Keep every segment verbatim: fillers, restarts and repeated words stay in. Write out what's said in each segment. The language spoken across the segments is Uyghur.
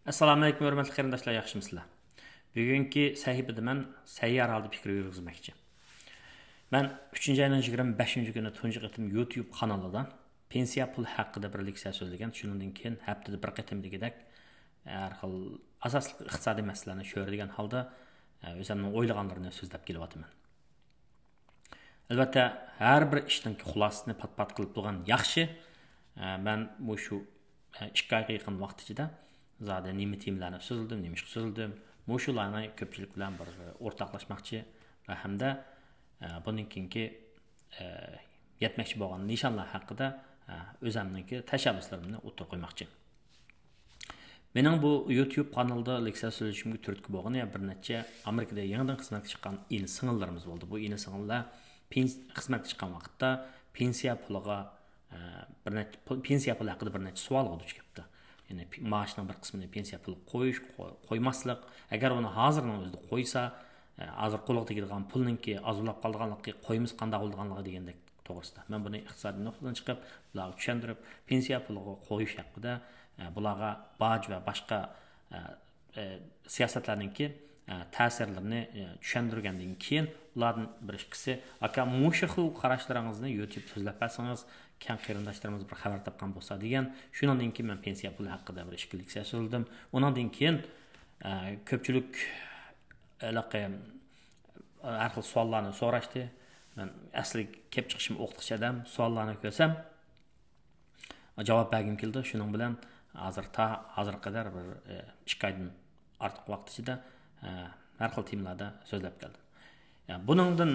ئەسسالامۇئەلەيكۇم، ھۆرمەتلىك قېرىنداشلار، ياخشىمۇسىلەر؟ بۈگۈنكى سەھىپىدە مەن سەييارە ھالدا پىكىر يۈرگۈزمەكچى. مەن ئۈچىنچى ئاينىڭ يىگىرمە بەشىنچى كۈنى تۇنجى قېتىم يۇتيۇب قانىلىدا پېنسىيە پۇلى ھەققىدە بىر لېكسىيە سۆزلىگەن. شۇنىڭدىن كېيىن ھەپتىدە بىر قېتىم دېگۈدەك ھەر خىل ئاساسلىق ئىقتىسادىي مەسىلىلەرنى چۆرىدىگەن ھالدا ئۆزۈمنىڭ ئويلىغانلىرىنى سۆزلەپ كېلىۋاتىمەن. ئەلۋەتتە، ھەر بىر ئىشنىڭ خۇلاسىسىنى پات-پات قىلىپ بولغان ياخشى. ئە، مەن مۇشۇ، ئە، ئىككى ئايغا يېقىن ۋاقىت ئىچىدە زادى نېمە تېمىلارنى سۆزلىدىم، نېمە ئىشقا سۆزلىدىم، مۇشۇلارنى كۆپچىلىك بىلەن بىر ئورتاقلاشماقچى ۋە ھەمدە، ئە، بۇنىڭ كېيىنكى، ئە، يەتمەكچى بولغان نىشانلار ھەققىدە، ئە، ئۆزۈمنىڭكى تەشەببۇسلىرىمنى ئوتتۇرىغا قويماقچى. مېنىڭ بۇ يۇتيۇب قانىلىدا لېكسىيە سۆزلىشىمگە تۈرتكە بولغىنى بىر نەچچە ئامېرىكىدا يېڭىدىن خىزمەتكە چىققان ئىنى سىڭىللىرىمىز بولدى. بۇ ئىنى سىڭىللار پېنس-، خىزمەتكە چىققان ۋاقىتتا پېنسىيە پۇلىغا، ئە، بىر نەچچە پۇل، پېنسىيە پۇلى ھەققىدە بىر نەچچە سوئالغا دۇچ كەپتۇ. يەنى پې-، مائاشنىڭ بىر قىسمىنى پېنسىيە پۇلىغا قويۇش، قوي-، قويماسلىق، ئەگەر ئۇنى ھازىرنىڭ ئۆزىدە قويسا، ئە، ھازىر قولىغا تېگىدىغان پۇلنىڭكى ئازلاپ قالىدىغانلىقى، قويمىسا قانداق بولىدىغانلىقى دېگەندەك توغرىسىدا. مەن بۇنى ئىقتىسادىي نۇقتىدىن چىقىپ، بۇلارغا چۈشەندۈرۈپ، پېنسىيە پۇلىغا قويۇش ھەققىدە، ئە، بۇلارغا باج ۋە باشقا، ئە، ئە، سىياسەتلەرنىڭكى، ئە، تەسىرلىرىنى، ئە، چۈشەندۈرگەندىن كېيىن، ئۇلاردىن بىر ئىككىسى، «ئاكا، مۇشۇ خىل قاراشلىرىڭىزنى يۇتيۇبتا سۆزلەپ بەرسىڭىز، كەڭ قېرىنداشلىرىمىز بىر خەۋەر تاپقان بولسا» دېگەن. شۇنىڭدىن كېيىن مەن پېنسىيە پۇلى ھەققىدە بىر ئىككى لېكسىيە سۆزلىدىم. ئۇنىڭدىن كېيىن، ئە، كۆپچىلىك ھېلىقى ھەر خىل سوئاللارنى سوراشتى. مەن ئەسلى كەپ چىقىشىم ئوقۇتقۇچى ئادەم، سوئاللارنى كۆرسەم، جاۋاب بەرگۈم كېلىدۇ. شۇنىڭ بىلەن ھازىر تا-، ھازىرغا قەدەر بىر، ئە، ئىككى ئايدىن ئارتۇق ۋاقىت ئىچىدە، ئە، ھەر خىل تېمىلاردا سۆزلەپ كەلدىم. يا، بۇنىڭدىن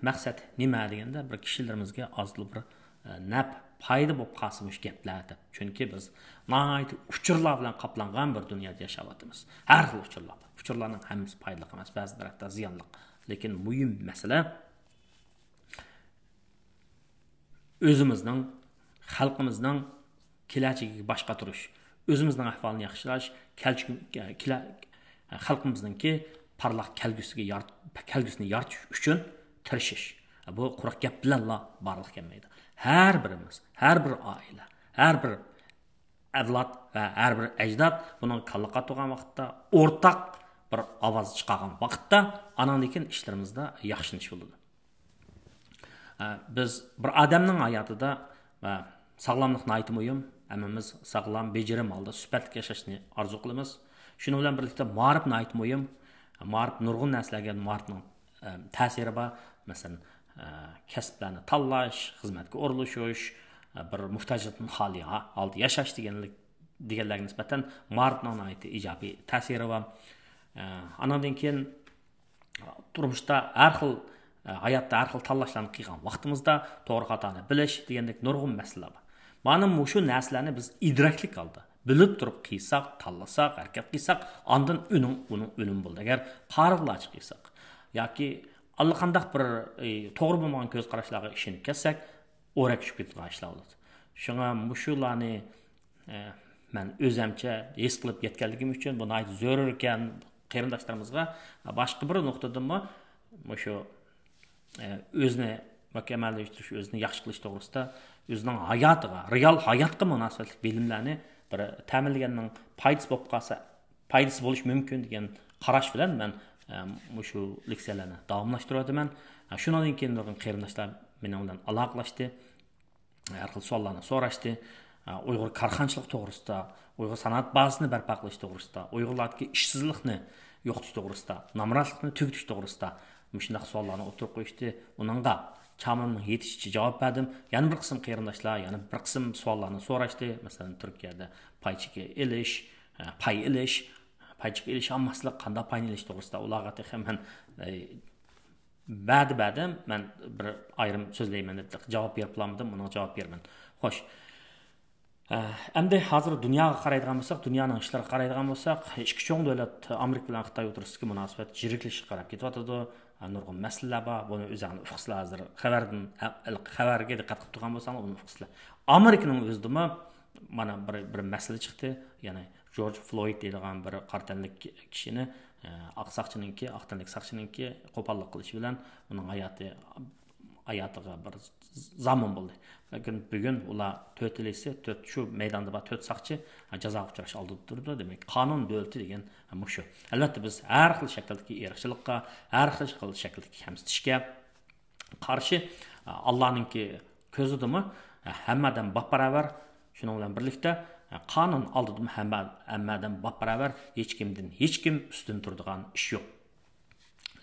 مەقسەت نېمە دېگەندە، بىر كىشىلىرىمىزگە ئازلا بىر، ئە، نەپ، پايدا بولۇپ قالسا مۇشۇ گەپلەر دەپ. چۈنكى بىز ناھايىتى ئۇچۇرلار بىلەن قاپلانغان بىر دۇنيادا ياشاۋاتىمىز. ھەر خىل ئۇچۇرلار بار. ئۇچۇرلارنىڭ ھەممىسى پايدىلىق ئەمەس، بەزى تەرەپتە زىيانلىق. لېكىن مۇھىم مەسىلە، ئۆزىمىزنىڭ، خەلقىمىزنىڭ كېلەچىكىگە باش قاتۇرۇش، ئۆزىمىزنىڭ ئەھۋالىنى ياخشىلاش، كەلچۈك-، كېلە-، خەلقىمىزنىڭكى پارلاق كەلگۈسىگە يارىت-، كەلگۈسىنى يارىتىش ئۈچۈن تىرىشىش. بۇ قۇرۇق گەپ بىلەنلا بارلىققا كەلمەيدۇ. ھەر بىرىمىز، ھەر بىر ئائىلە، ھەر بىر ئەۋلاد ۋە ھەر بىر ئەجداد بۇنىڭغا كاللا قاتۇرغان ۋاقىتتا، ئورتاق بىر ئاۋاز چىقارغان ۋاقىتتا، ئاناندىن كېيىن ئىشلىرىمىزدا ياخشىلىنىش بولىدۇ. ئە، بىز بىر ئادەمنىڭ ھاياتىدا، ئە، ساغلاملىق ناھايىتى مۇھىم. ھەممىمىز ساغلام، بېجىرىم ھالدا سۈپەتلىك ياشاشنى ئارزۇ قىلىمىز. شۇنىڭ بىلەن بىرلىكتە مائارىپ ناھايىتى مۇھىم. مائارىپ نۇرغۇن نەرسىلەرگە مائارىپنىڭ، ئە، تەسىرى بار. مەسىلەن، ئە، كەسىپلەرنى تاللاش، خىزمەتكە ئورۇنلىشىش، ئە، بىر موھتاجلىقتىن خالىي ھا-، ھالدا ياشاش دېگەنلىك، دېگەنلەرگە نىسبەتەن مائارىپنىڭ ناھايىتى ئىجابىي تەسىرى بار. ئە، ئانىڭدىن كېيىن تۇرمۇشتا ھەر خىل، ھاياتتا ھەر خىل تاللاشلارنى قىلغان ۋاقتىمىزدا توغرا خاتانى بىلىش دېگەندەك نۇرغۇن مەسىلىلەر بار. مانا مۇشۇ نەرسىلەرنى بىز ئىدراكلىق ھالدا بىلىپ تۇرۇپ قىلساق، تاللىساق، ھەرىكەت قىلساق، ئاندىن ئۈنۈم، ئۇنىڭ ئۈنۈمى بولىدۇ. ئەگەر قارىغۇلارچە قىلساق ياكى ئاللىقانداق بىر، ئى، توغرا بولمىغان كۆز قاراشلارغا ئىشىنىپ كەتسەك، ئورەك چۈشۈپ كېتىدىغان ئىشلار بولىدۇ. شۇڭا مۇشۇلارنى، ئە، مەن ئۆزەمچە ھېس قىلىپ يەتكەنلىكىم ئۈچۈن بۇ ناھايىتى زۆرۈر ئىكەن. قېرىنداشلىرىمىزغا باشقا بىر نۇقتىدىنمۇ مۇشۇ، ئە، ئۆزىنى مۇكەممەللەشتۈرۈش، ئۆزىنى ياخشى قىلىش توغرىسىدا، ئۆزىنىڭ ھاياتىغا، رېئال ھاياتقا مۇناسىۋەتلىك بىلىملەرنى بىر تەمىنلىگەننىڭ پايدىسى بولۇپ قالسا، پايدىسى بولۇشى مۇمكىن دېگەن قاراش بىلەن مەن، ئە، مۇشۇ لېكسىيەلەرنى داۋاملاشتۇرۇۋاتىمەن. ئە، شۇنىڭدىن كېيىن نۇرغۇن قېرىنداشلار مېنىڭ بىلەن ئالاقىلەشتى. ھەر خىل سوئاللارنى سوراشتى. ئۇيغۇر كارخانىچىلىق توغرىسىدا، ئۇيغۇر سانائەت بازىسىنى بەرپا قىلىش توغرىسىدا، ئۇيغۇرلاردىكى ئىشسىزلىقنى يوقىتىش توغرىسىدا، نامراتلىقنى تۈگىتىش توغرىسىدا مۇشۇنداق سوئاللارنى ئوتتۇرىغا قويۇشتى. ئۇنىڭغا چامامنىڭ يېتىشىچە جاۋاب بەردىم. يەنە بىر قىسىم قېرىنداشلار يەنە بىر قىسىم سوئاللارنى سوراشتى. مەسىلەن، تۈركىيەدە پاي چېكى ئېلىش، پاي ئېلىش، پاي چېكى ئېلىش ئالماسلىق، قانداق پاينى ئېلىش توغرىسىدا ئۇلارغا تېخى مەن، ئەي، بەردى، بەردىم. مەن بىر ئايرىم سۆزلەيمەن دەپ جاۋاب بېرىپ بولالمىدىم، ئۇنىڭغا جاۋاب بېرىمەن. خوش. ئە، ئەمدى ھازىر دۇنياغا قارايدىغان بولساق، دۇنيانىڭ ئىشلىرىغا قارايدىغان بولساق، ئىككى چوڭ دۆلەت ئامېرىكا بىلەن خىتاي ئوتتۇرىسىدىكى مۇناسىۋەت يىرىكلىشىشكە قاراپ كېتىۋاتىدۇ. ئە، نۇرغۇن مەسىلىلەر بار. بۇنى ئۆزۈڭلار ئۇقىسىلەر ھازىر. خەۋەردىن، ئە، خەۋەرگە دىققەت قىلىپ تۇرغان بولساڭلار ئۇنى ئۇقىسىلەر. ئامېرىكىنىڭ ئۆزىدىمۇ مانا بىر، بىر مەسىلە چىقتى. يەنى جورج فلويد دەيدىغان بىر قارا تەنلىك كىشىنى، ئە، ئاق ساقچىنىڭكى، ئاق تەنلىك ساقچىنىڭكى قوپاللىق قىلىشى بىلەن ئۇنىڭ ھاياتى ھاياتىغا بىر زامىن بولدى. لېكىن بۈگۈن ئۇلار تۆتىلىسى، تۆت، شۇ مەيداندا بار تۆت ساقچى جازاغا ئۇچراش ئالدىدا تۇرىدۇ. دېمەك، قانۇن دۆلىتى دېگەن مۇشۇ. ئەلۋەتتە، بىز ھەر خىل شەكىلدىكى ئىرقچىلىققا، ھەر خىل شەكىلدىكى كەمسىتىشكە قارشى، ئاللانىڭكى كۆزىدىمۇ ھەممە ئادەم باپباراۋەر. شۇنىڭ بىلەن بىرلىكتە، قانۇن ئالدىدىمۇ ھەممە، ھەممە ئادەم باپباراۋەر، ھېچكىمدىن ھېچكىم ئۈستۈن تۇرىدىغان ئىش يوق.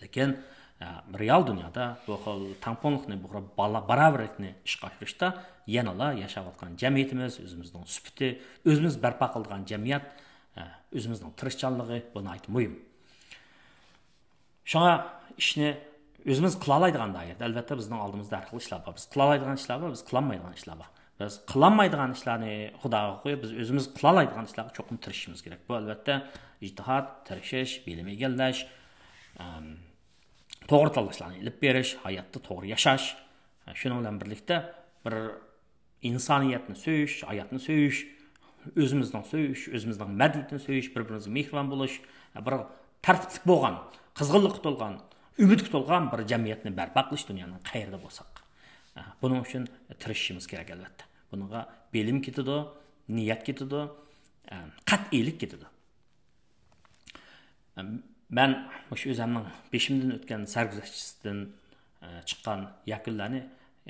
لېكىن، ئە، رېئال دۇنيادا بۇ خىل تەڭپۇڭلۇقنى، بۇ خىل بالا-، باراۋەرلىكنى ئىشقا ئاشۇرۇشتا يەنىلا ياشاۋاتقان جەمئىيىتىمىز، ئۆزىمىزنىڭ سۈپىتى، ئۆزىمىز بەرپا قىلىدىغان جەمئىيەت، ئە، ئۆزىمىزنىڭ تىرىشچانلىقى، بۇ ناھايىتى مۇھىم. شۇڭا ئىشنى ئۆزىمىز قىلالايدىغان دائىرىدە، ئەلۋەتتە، بىزنىڭ ئالدىمىزدا ھەر خىل ئىشلار بار. بىز قىلالايدىغان ئىشلار بار، بىز قىلالمايدىغان ئىشلار بار. بىز قىلالمايدىغان ئىشلارنى خۇداغا قويۇپ، بىز ئۆزىمىز قىلالايدىغان ئىشلارغا چوقۇم تىرىشىشىمىز كېرەك. بۇ، ئەلۋەتتە، ئىجتىھات، تىرىشىش، بىلىم ئىگىلەش، ئەم، توغرا تاللاشلارنى ئېلىپ بېرىش، ھاياتتا توغرا ياشاش. شۇنىڭ بىلەن بىرلىكتە، بىر ئىنسانىيەتنى سۆيۈش، ھاياتنى سۆيۈش، ئۆزىمىزنىڭ سۆيۈش، ئۆزىمىزنىڭ مەدەنىيىتىنى سۆيۈش، بىر-بىرىمىزگە مېھرىبان بولۇش، بىر تەرتىپلىك بولغان، قىزغىنلىققا تولغان، ئۈمىدكە تولغان بىر جەمئىيەتنى بەرپا قىلىش دۇنيانىڭ قەيەردە بولساق. بۇنىڭ ئۈچۈن تىرىشىشىمىز كېرەك، ئەلۋەتتە. بۇنىڭغا بىلىم كېتىدۇ، نىيەت كېتىدۇ، قەتئىيلىك كېتىدۇ. مەن مۇشۇ ئۆزۈمنىڭ بېشىمدىن ئۆتكەن سەرگۈزەشتىدىن، ئە، چىققان يەكۈنلەرنى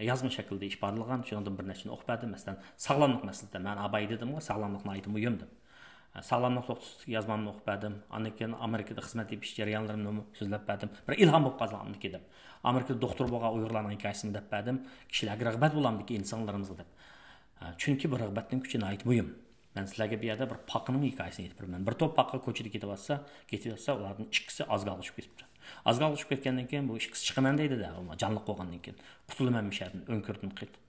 يازما شەكىلدە ئىپادىلىگەن، شۇنىڭدىن بىر نەچچىنى ئوقۇپ بەردىم. مەسىلەن، ساغلاملىق مەسىلىسىدە مەن ئاباي دېدىمغۇ، ساغلاملىق ناھايىتى مۇھىم دەپ. ئە، ساغلاملىق توغرىسىدىكى يازمامنى ئوقۇپ بەردىم. ئاندىن كېيىن ئامېرىكىدا خىزمەت تېپىش جەريانلىرىمنىمۇ سۆزلەپ بەردىم. بىر ئىلھام بولۇپ قالسۇن ئاندىكى دەپ. ئامېرىكىدا دوختۇر بولغان ئۇيغۇرلارنىڭ ھېكايىسىنى دەپ بەردىم. كىشىلەرگە رىغبەت بولامدىكى ئىنسانلىرىمىزغا دەپ. ئە، چۈنكى بۇ رىغبەتنىڭ كۈچى ناھايىتى مۇھىم. مەن سىلەرگە بۇ يەردە بىر پاقىنىڭ ھېكايىسىنى ئېيتىپ بېرىمەن. بىر توپ پاقا كوچىدا كېتىۋاتسا، كېتىۋاتسا، ئۇلاردىن ئىككىسى ئازگالغا چۈشۈپ كېتىپتۇ. ئازگالغا چۈشۈپ كەتكەندىن كېيىن بۇ ئىككىسى چىقىمەن دەيدۇ-دە، جانلىق بولغاندىن كېيىن. قۇتۇلىمەن مۇشۇ يەردىن، ئۆڭكۈردىن قېيت-،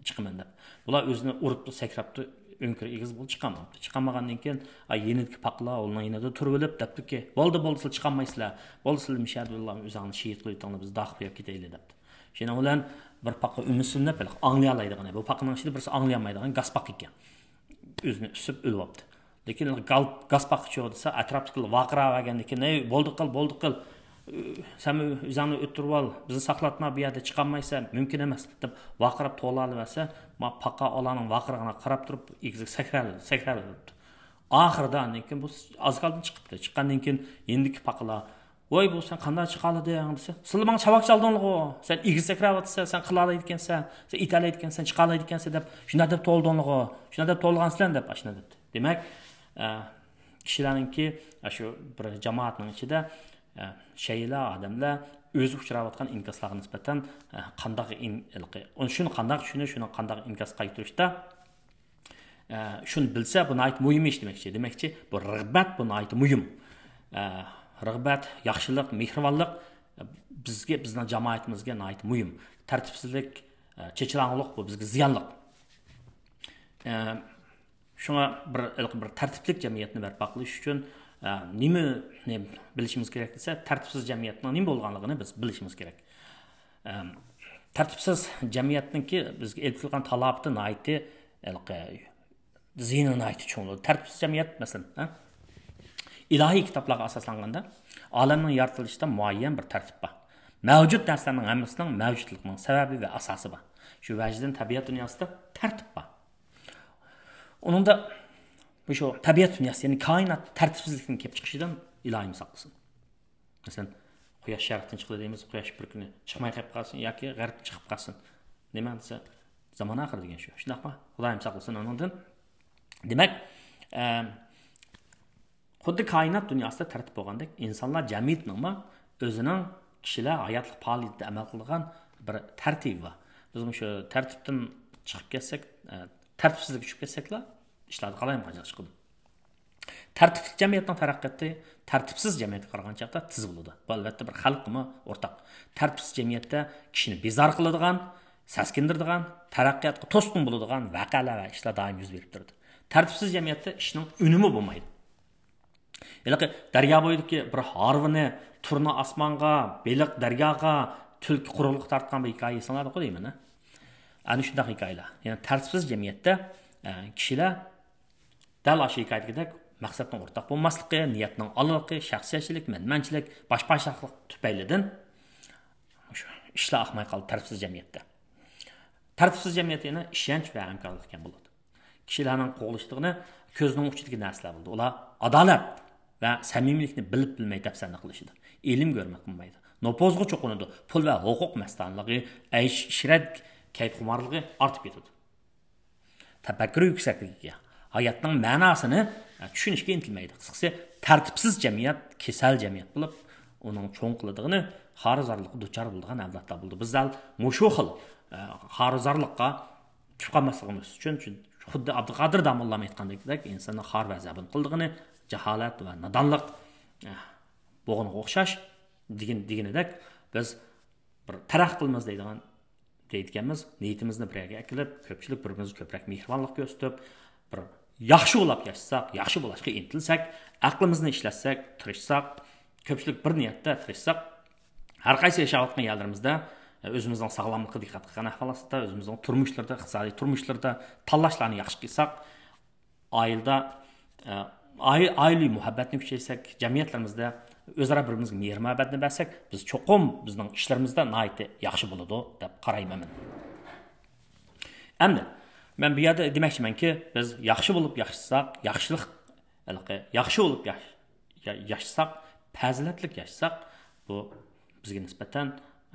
چىقىمەن دەپ. بۇلار ئۆزىنى ئۇرۇپتۇ، سەكرەپتۇ، ئۆڭكۈر ئېگىز بولدى، چىقالماپتۇ. چىقالمىغاندىن كېيىن، ئاي، يېنىدىكى پاقىلار ئۇنىڭ يېنىدا تۇرۇۋېلىپ دەپتۇكى، بولدى، بولدى، سىلەر چىقالمايسىلەر. بولدى، سىلەر مۇشۇ يەردە ئۆزۈڭلارنى شېھىت قىلىۋېتىڭلار، بىز داخىپ يەپ كېتەيلى دەپتۇ. شۇنىڭ بىلەن بىر پاقا ئۈمىدسىزلىنىپ، ھېلىقى ئاڭلىيالايدىغىنى، بۇ پاقىنىڭ ئىچىدە بىرسى ئاڭلىيالمايدىغان گاسپاق ئىكەن. ئۆزىنى ئۈسۈپ ئۆلۈۋاپتۇ. لېكىن گال-، گاسپاققا چۇ دېسە، ئەتراپتىكىلەر ۋارقىراۋەرگەندىن كېيىن، «ھەي، بولدى قىل، بولدى قىل. سەن ئۆزۈڭنى ئۆلتۈرۈۋال، بىزنى ساقلاتما، بۇ يەردە چىقالمايسەن، مۇمكىن ئەمەس» دەپ ۋارقىراپ توۋلىۋەرسە، ما پاقا ئۇلارنىڭ ۋارقىرىغىنىغا قاراپ تۇرۇپ، ئېگىزگە سەكرەۋېرىدۇ، سەكرەۋېرىدۇ. ئاخىرىدا ئاندىن كېيىن بۇ ئازگالدىن چىقىپتۇ. چىققاندىن كېيىن يېنىدىكى پاقىلار، «ۋاي، بۇ سەن قانداق چىقالىدىڭ؟» دېسە، «سىلەر ماڭا چاۋاك چالدىڭلىغۇ، سەن ئېگىز سەكرەۋاتىسەن، سەن قىلالايدىكەنسەن، سەن ئېتەلەيدىكەنسەن، چىقالايدىكەنسەن» دەپ، شۇنداق دەپ توۋلىدىڭلىغۇ، شۇنداق دەپ توۋلىغانسىلەر دەپ ئاشۇنداق دەپتۇ. دېمەك، ئە، كىشىلەرنىڭكى، ئە، شۇ بىر جامائەتنىڭ ئىچىدە، ئە، شەيئىلەر، ئادەملەر ئۆزى ئۇچراۋاتقان ئىنكاسلارغا نىسبەتەن، ئە، قانداق ئىن-، ھېلىقى، شۇنى قانداق چۈشىنىش، شۇنى قانداق ئىنكاس قايتۇرۇشتا، ئە، شۇنى بىلسە، بۇ ناھايىتى مۇھىم ئىش دېمەكچى. دېمەكچى، بۇ رىغبەت، بۇ ناھايىتى مۇھىم. ئە، رىغبەت، ياخشىلىق، مېھرىبانلىق، ئە، بىزگە، بىزنىڭ جامائىتىمىزگە ناھايىتى مۇھىم. تەرتىپسىزلىك، ئە، چېچىلاڭغۇلۇق، بۇ بىزگە زىيانلىق. ئە، شۇڭا بىر، بىر تەرتىپلىك جەمئىيەتنى بەرپا قىلىش ئۈچۈن، ئە، نېمىنى بىلىشىمىز كېرەك دېسە، تەرتىپسىز جەمئىيەتنىڭ نېمە بولغانلىقىنى بىز بىلىشىمىز كېرەك. ئەم، تەرتىپسىز جەمئىيەتنىڭكى بىزگە ئېلىپ كېلىدىغان تالاپىتى ناھايىتى، ھېلىقى، زىيىنى ناھايىتى چوڭ بولىدۇ. تەرتىپسىز جەمئىيەت، مەسىلەن، ھە؟ ئىلاھىي كىتابلارغا ئاساسلانغاندا، ئالەمنىڭ يارىتىلىشىدا مۇئەييەن بىر تەرتىپ بار. مەۋجۇت نەرسىلەرنىڭ ھەممىسىنىڭ مەۋجۇتلۇقىنىڭ سەۋەبى ۋە ئاساسى بار. شۇ ۋەجىدىن تەبىئەت دۇنياسىدا تەرتىپ بار. ئۇنىڭدا مۇشۇ تەبىئەت دۇنياسى، يەنى كائىنات تەرتىپسىزلىكتىن كېلىپ چىقىشىدىن ئىلاھىم ساقلىسۇن. مەسىلەن، قۇياش شەرقتىن چىقىدۇ دەيمىز، قۇياش بىر كۈنى چىقماي قېلىپ قالسۇن ياكى غەربتىن چىقىپ قالسۇن. نېمە دېسە، زامان ئاخىرى دېگەن شۇ. شۇنداقمۇ؟ خۇدايىم ساقلىسۇن ئۇنىڭدىن. دېمەك، ئە، خۇددى كائىنات دۇنياسىدا تەرتىپ بولغاندەك، ئىنسانلار جەمئىيىتىنىڭمۇ ئۆزىنىڭ كىشىلەر ھاياتلىق پائالىيىتىدە ئەمەل قىلىدىغان بىر تەرتىپى بار. بىز مۇشۇ تەرتىپتىن چىقىپ كەتسەك، ئە، تەرتىپسىزلىككە چۈشۈپ كەتسەكلا، ئىشلاردا قالايمىقانچىلىق چىقىدۇ. تەرتىپلىك جەمئىيەتنىڭ تەرەققىياتى تەرتىپسىز جەمئىيەتكە قارىغان چاغدا تېز بولىدۇ. بۇ، ئەلۋەتتە، بىر خەلققىمۇ ئورتاق. تەرتىپسىز جەمئىيەتتە كىشىنى بىزار قىلىدىغان، سەسكىندۈرىدىغان، تەرەققىياتقا توسقۇن بولىدىغان ۋەقەلەر ۋە ئىشلار دائىم يۈز بېرىپ تۇرىدۇ. تەرتىپسىز جەمئىيەتتە ئىشنىڭ ئۈنۈمى بولمايدۇ. ھېلىقى دەريا بويىدىكى بىر ھارۋىنى، تۇرنا ئاسمانغا، بېلىق دەرياغا، تۈلكە قۇرۇقلۇققا تارتقان بىر ھېكايە ئېسىڭلاردا غۇ دەيمەن، ھە؟ ئەنە شۇنداق ھېكايىلەر. يەنى تەرتىپسىز جەمئىيەتتە، ئە، كىشىلەر دەل ئاشۇ ھېكايىدىكىدەك مەقسەتنىڭ ئورتاق بولماسلىقى، نىيەتنىڭ ئالىلىقى، شەخسىيەتچىلىك، مەنمەنچىلىك، باشباشاقلىق تۈپەيلىدىن مۇشۇ ئىشلار ئاقماي قالىدۇ تەرتىپسىز جەمئىيەتتە. تەرتىپسىز جەمئىيەتتە يەنە ئىشەنچ ۋە ھەمكارلىق كەم بولىدۇ. كىشىلەرنىڭ قوغلىشىدىغىنى كۆزنىڭ ئۇچىدىكى نەرسىلەر بولىدۇ. ئۇلار ئادالەت ۋە سەمىمىيلىكنى بىلىپ بىلمەي دەپسەندە قىلىشىدۇ. ئىلىم ھۆرمەت قىلمايدۇ. نوپۇزغا چوقۇنىدۇ. پۇل ۋە ھوقۇق مەستانىلىقى، ئەيش ئىشرەت كەيپخۇمارلىقى ئارتىپ كېتىدۇ. تەپەككۇر يۈكسەكلىكىگە، ھاياتنىڭ مەناسىنى چۈشىنىشكە ئىنتىلمەيدۇ. قىسقىسى، تەرتىپسىز جەمئىيەت كېسەل جەمئىيەت بولۇپ، ئۇنىڭ چوڭ قىلىدىغىنى خارۇزارلىققا دۇچار بولىدىغان ئەۋلادلار بولىدۇ. بىز دەل مۇشۇ خىل، ئە، خارۇزارلىققا چۈشۈپ قالماسلىقىمىز ئۈچۈن، چۈنكى خۇددى ئابدۇقادىر داموللام ئېيتقاندەك، ئىنساننى خار ۋە زەبۇن قىلىدىغىنى جاھالەت ۋە نادانلىق، ئە، بولغىنىغا ئوخشاش دېگىن-، دېگىنىدەك، بىز بىر تەرەققىي قىلىمىز دەيدىغان، دەيدىكەنمىز، نىيىتىمىزنى بىر يەرگە ئەكېلىپ، كۆپچىلىك بىر-بىرىمىزگە كۆپرەك مېھرىبانلىق كۆرسىتىپ، بىر ياخشى بولاپ ياشىساق، ياخشى بولۇشقا ئىنتىلسەك، ئەقلىمىزنى ئىشلەتسەك، تىرىشساق، كۆپچىلىك بىر نىيەتتە تىرىشساق، ھەر قايسى ياشاۋاتقان يەرلىرىمىزدە، ئۆزىمىزنىڭ ساغلاملىقىغا دىققەت قىلغان ئەھۋالاتتا، ئۆزىمىزنىڭ تۇرمۇشلىرىدا، ئىقتىسادىي تۇرمۇشلىرىدا تاللاشلارنى ياخشى قىلساق، ئائىلىدە، ئە، ئائىلە، ئائىلىۋى مۇھەببەتنى كۈچەيتسەك، جەمئىيەتلىرىمىزدە ئۆزئارا بىر-بىرىمىزگە مېھىر-مۇھەببەتنى بەرسەك، بىز چوقۇم بىزنىڭ ئىشلىرىمىزدا ناھايىتى ياخشى بولىدۇ دەپ قارايمەن مەن. ئەمدى مەن بۇ يەردە دېمەكچىمەنكى، بىز ياخشى بولۇپ ياشىساق، ياخشىلىق، ھېلىقى ياخشى بولۇپ ياش-، يا-، ياشىساق، پەزىلەتلىك ياشىساق، بۇ بىزگە نىسبەتەن،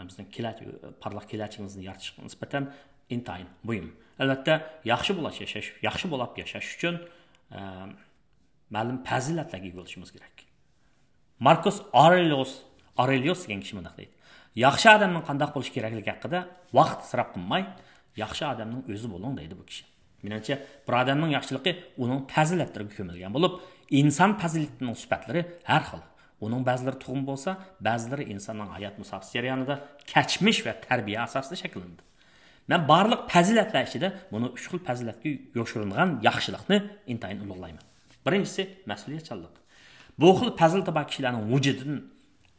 بىزنىڭ كېلەچەك، پارلاق كېلەچىكىمىزنى يارىتىشقا نىسبەتەن ئىنتايىن مۇھىم. ئەلۋەتتە، ياخشى بولاش ياشاش، ياخشى بولاپ ياشاش ئۈچۈن، ئە، مەلۇم پەزىلەتلەرگە ئىگە بولۇشىمىز كېرەك. ماركوس ئارېلىيوس، ئارېلىيوس دېگەن كىشى مۇنداق دەيدۇ: «ياخشى ئادەمنىڭ قانداق بولۇشى كېرەكلىكى ھەققىدە ۋاقىت ئىسراپ قىلماي، ياخشى ئادەمنىڭ ئۆزى بولۇڭ» دەيدۇ بۇ كىشى. مېنىڭچە، بىر ئادەمنىڭ ياخشىلىقى ئۇنىڭ پەزىلەتلىرىگە كۆمۈلگەن بولۇپ، ئىنسان پەزىلىتىنىڭ سۈپەتلىرى ھەر خىل. ئۇنىڭ بەزىلىرى تۇغما بولسا، بەزىلىرى ئىنساننىڭ ھايات مۇساپىسى جەريانىدا كەچمىش ۋە تەربىيە ئاساسىدا شەكىللىنىدۇ. مەن بارلىق پەزىلەتلەر ئىچىدە بۇنى ئۈچ خىل پەزىلەتكە يوشۇرۇنغان ياخشىلىقنى ئىنتايىن ئۇلۇغلايمەن. بىرىنچىسى، مەسئۇلىيەتچانلىق. بۇ خىل پەزىلىتى بار كىشىلەرنىڭ ۋۇجۇدىدىن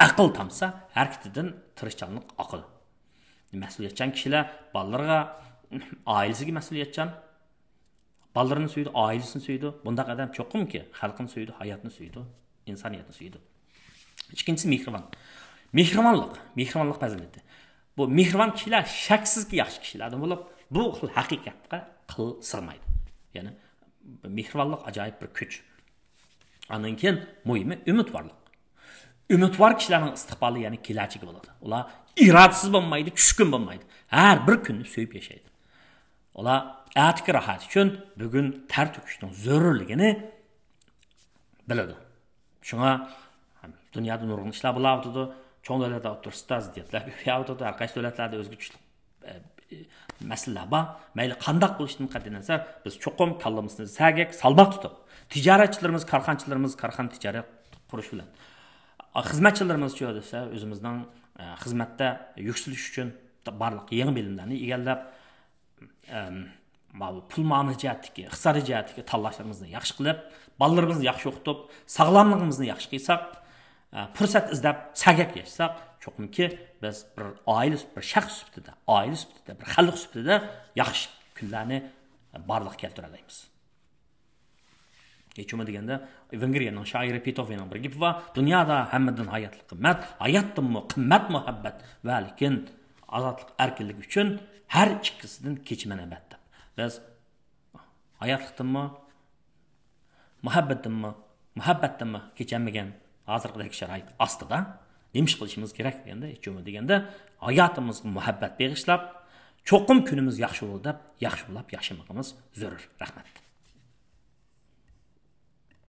ئەقىل تامسا، ھەرىكىتىدىن تىرىشچانلىق ئاقىدۇ. مەسئۇلىيەتچان كىشىلەر بالىلىرىغا، ئائىلىسىگە مەسئۇلىيەتچان، بالىلىرىنى سۆيىدۇ، ئائىلىسىنى سۆيىدۇ. بۇنداق ئادەم چوقۇمكى خەلقىنى سۆيىدۇ، ھاياتنى سۆيىدۇ، ئىنسانىيەتنى سۆيىدۇ. ئىككىنچىسى مېھرىبان. مېھرىبانلىق، مېھرىبانلىق پەزىلىتى. بۇ مېھرىبان كىشىلەر شەكسىزكى ياخشى كىشىلەردىن بولۇپ، بۇ خىل ھەقىقەتكە قىل سىغمايدۇ. يەنى مېھرىبانلىق ئاجايىپ بىر كۈچ. ئاندىن كېيىن مۇھىمى ئۈمىدۋارلىق. ئۈمىدۋار كىشىلەرنىڭ ئىستىقبالى، يەنى كېلەچىكى بولىدۇ. ئۇلار ئىرادىسىز بولمايدۇ، چۈشكۈن بولمايدۇ. ھەر بىر كۈننى سۆيۈپ ياشايدۇ. ئۇلار ئەتىكى راھەت ئۈچۈن بۈگۈن تەر تۆكۈشنىڭ زۆرۈرلۈكىنى بىلىدۇ. شۇڭا دۇنيادا نۇرغۇن ئىشلار بولاۋاتىدۇ. چوڭ دۆلەتلەر ئوتتۇرىسىدا زىددىيەتلەر كۆپىيەۋاتىدۇ. ھەر قايسى دۆلەتلەردە ئۆزگىچىلىك، ئە، مەسىلىلەر بار. مەيلى قانداق بولۇشىدىن قەتئىينەزەر، بىز چوقۇم كاللىمىزنى سەگەك، سالماق تۇتۇپ، تىجارەتچىلىرىمىز، كارخانىچىلىرىمىز كارخانا تىجارەت قۇرۇش بىلەن، خىزمەتچىلىرىمىزچۇ دېسە، ئۆزىمىزنىڭ، ئە، خىزمەتتە يۈكسىلىش ئۈچۈن بارلىق يېڭى بىلىملەرنى ئىگىلەپ، ئەم، ماۋۇ پۇل مۇئامىلە جەھەتتىكى، ئىقتىسادىي جەھەتتىكى تاللاشلىرىمىزنى ياخشى قىلىپ، بالىلىرىمىزنى ياخشى ئوقۇتۇپ، ساغلاملىقىمىزنى ياخشى قىلساق، ئە، پۇرسەت ئىزدەپ سەگەك ياشىساق، چوقۇمكى بىز بىر ئائىلە، بىر شەخس سۈپىتىدە، ئائىلە سۈپىتىدە، بىر خەلق سۈپىتىدە ياخشى كۈنلەرنى بارلىققا كەلتۈرەلەيمىز. ھېچ بولمىدى دېگەندە، ۋېنگرىيەنىڭ شائىرى پېتوفېننىڭ بىر گېپى بار: «دۇنيادا ھەممىدىن ھاياتلىق قىممەت، ھاياتتىنمۇ قىممەت مۇھەببەت ۋە لېكىن ئازادلىق، ئەركىنلىك ئۈچۈن ھەر ئىككىسىدىن كېچىمەن ئەبەد» دەپ. بىز ھاياتلىقتىنمۇ، مۇھەببەتتىنمۇ، مۇھەببەتتىنمۇ كېچەلمىگەن ھازىرقىدەك شارائىت ئاستىدا نېمە ئىش قىلىشىمىز كېرەك دېگەندە، ھېچ بولمىدى دېگەندە، ھاياتىمىزغا مۇھەببەت بېغىشلاپ، چوقۇم كۈنىمىز ياخشى بولىدۇ دەپ، ياخشى بولاپ ياشىمىقىمىز زۆرۈر. رەھمەت.